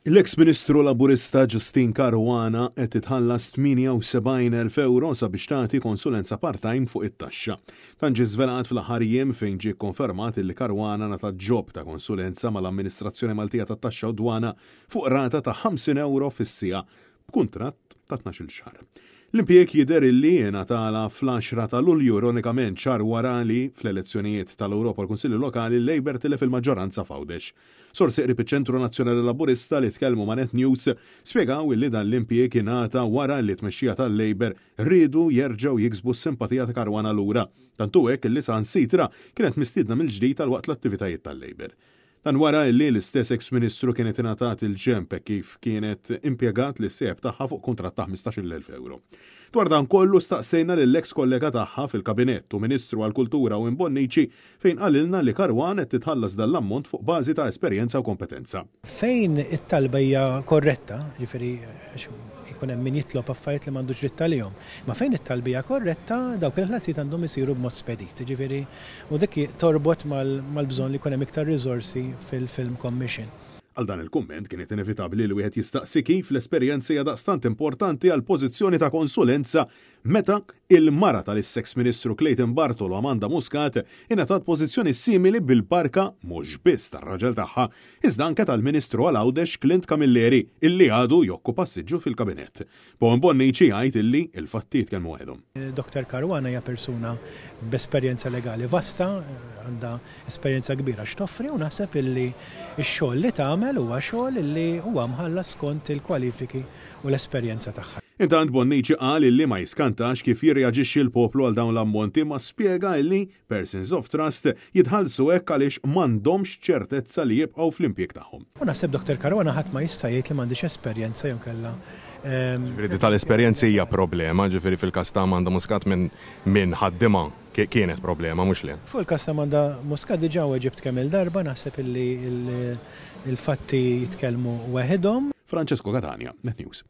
L-eks Ministru Laburista Justyne Caruana qed titħallas 78,000 ewro sabiex tagħti konsulenza part-time fuq it-taxxa. Dan ġie żvelat fl-aħħar jiem fejn ġie kkonfermat illi Caruana ngħatat job ta' konsulenza mal-Amministrazzjoni Maltija tat-Taxxa u Dwana fuq rata ta' 50 ewro fis-siegħa b'kuntratt ta' 12-il xahar. L-impjieg jidher illi ingħatalha fl-għaxra ta' Lulju, ironikament xahar wara li fl-elezzjonijiet tal-Ewropa u l-Kunsilli Lokali l-Labour tilef il-maġġoranza f'Għawdex. Sorsi qrib iċ-Ċentru Nazzjonali Laburista li tkellmu ma' Net News spjegaw illi dan l-impjieg ingħata wara li t-tmexxija tal-Labour riedu jerġgħu jiksbu s-simpatija ta' Caruana lura. Tant hu hekk illi saħansitra kienet mistiedna mill-ġdid għal waqt l-attivitajiet tal-Labour. Dan wara li l-istess eks Ministru kienet ingħatat il-ġenb hekk kif kienet impjegat lis-sieħeb tagħha fuq kuntratt ta' 15-il elf ewro. Dwar dan kollu staqsejna lill-eks kollega tagħha fil-Kabinett u Ministru għall-Kultura Owen Bonnici fejn qalilna li Caruana qed titħallas dan l-ammont fuq bażi ta' esperjenza u kompetenza. Fejn it-talba hija korretta, jiġifieri għax ikun hemm min jitlob affarijiet li m'għandux dritt għalihom, imma fejn it-talba hija korretta, dawk il-ħlasijiet għandhom isiru b'mod spedit. Jiġifieri U dik torbot mal-bżonn li jkun hemm iktar riżorsi fil-Film Commission. Għal dan il-kumment kienet inevitabbli li wieħed jistaqsi kif l-esperjenza hija daqstant importanti għal pożizzjoni ta' konsulenza meta il-mara tal-eks Ministru Clayton Bartolo Amanda Muscat ingħatat pożizzjoni simili bil-barka mhux biss tar-raġel tagħha iżda anke tal-Ministru għal Għawdex Clint Camilleri illi għadu jokkupa siġġu fil-Kabinett. Paul Bonnici jgħid illi l-fatti jitkellmu waħedhom. Doctor Caruana hija persuna b'esperjenza legali vasta, għandha esperjenza kbira x'toffri u naħseb illi x-xogħol li tagħmel huwa xogħol illi huwa mħallas skont il-kwalifiki u l-esperjenza tagħha. Intant Bonnici qal illi ma jiskantax kif jirreaġixxi l-poplu għal dawn l-ammonti imma spjega illi Persons of Trust jitħallsu hekk għaliex m'għandhomx ċertezza li jibqgħu fl-impjieg tagħhom. U naħseb Doctor Caruana ħadd ma jista' jgħid li m'għandhiex esperjenza jew inkella. Ġifieri di tal-esperjenzi hija problema, ġifieri fil-każ ta' Amanda Muscat minn min ħaddimha kienet problema, mhux le? Fuq il-każ ta' Amanda Muscat diġà weġibt kemm-il darba, naħseb illi l-fatti jitkellmu weħidhom. Francesco Catania, Net News.